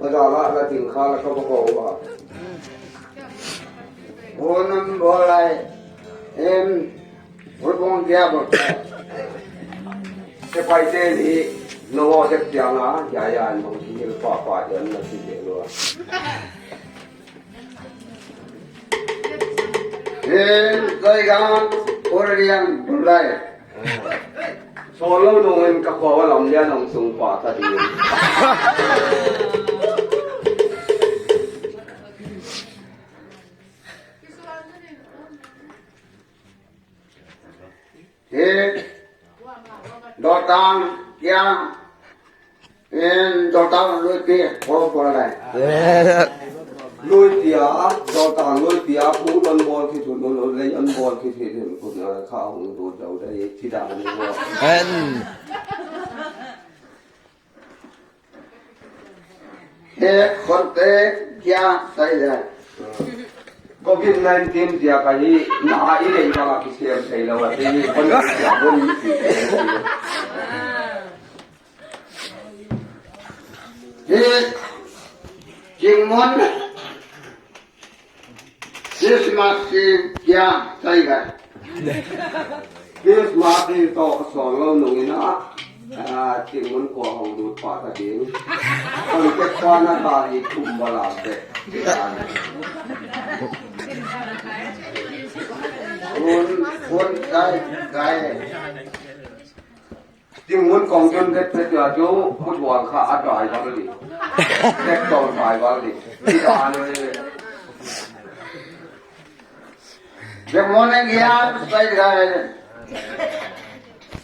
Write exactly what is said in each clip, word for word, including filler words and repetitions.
Bazar la la ting kha la ka ba ko wa. Ko nam bo lai. Em. Ko bong dia bo. Te pai te ni no ho te tiang a ya ya no ki pa pa ya na si de lo. Hei, Saigon, Korean, Brunei. Solo nung in ka ko lam ya nung sung pa ta di. Hei, Dotang, ya. En, Dotang lui pi, ko ko lai. Lui pi a, Dotang lui pi a, pu don bol ki tu, no, no, le on bol ki tu, ku na kha hung do jau dai, ti da ni ko. En. He, kon te, kia, sai le. Covid nineteen dia ka hi, na i le ba ki siam sai lo, te ni kon kia bon ni ki. Hi, Chingmun, Christmas si kia sai ga. Christmas ni to solo nung in a, ah, Chingmun ko hong lut pa ta ding. Kon ke pa na ta i kum ba la te. Kon, kon sai ga. Chingmun kong chun det phet ya chu, kut wang kha a dai bal di. Det tol dai bal di. Ti da ne. Chingmun ang ya, sai dai.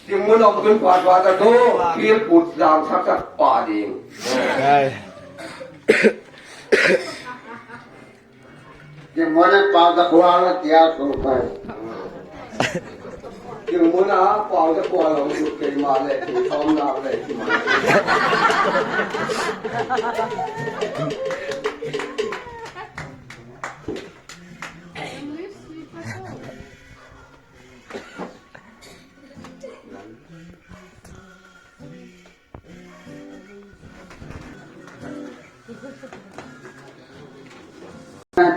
Chingmun ong chun pa pa ta tu, pil kut lang sak sak pa ding. Ai. Chingmun a pau ta kual a tia sung pai. Chingmun a pau ta kual a sung pai ma le, ching tom na le, ching ma.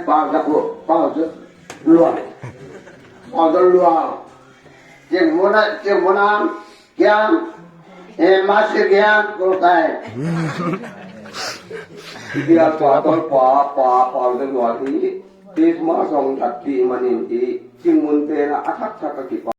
Pau ta ku, pau ta luang. Pau ta luang. Chingmun a, Chingmun a, kiang, eh, masi kiang, ko tai. Dia tua tua pa, pa, pau ta luang hi. Christmas song that di manin hi. Chingmun pen a, a thak thak a ki pa.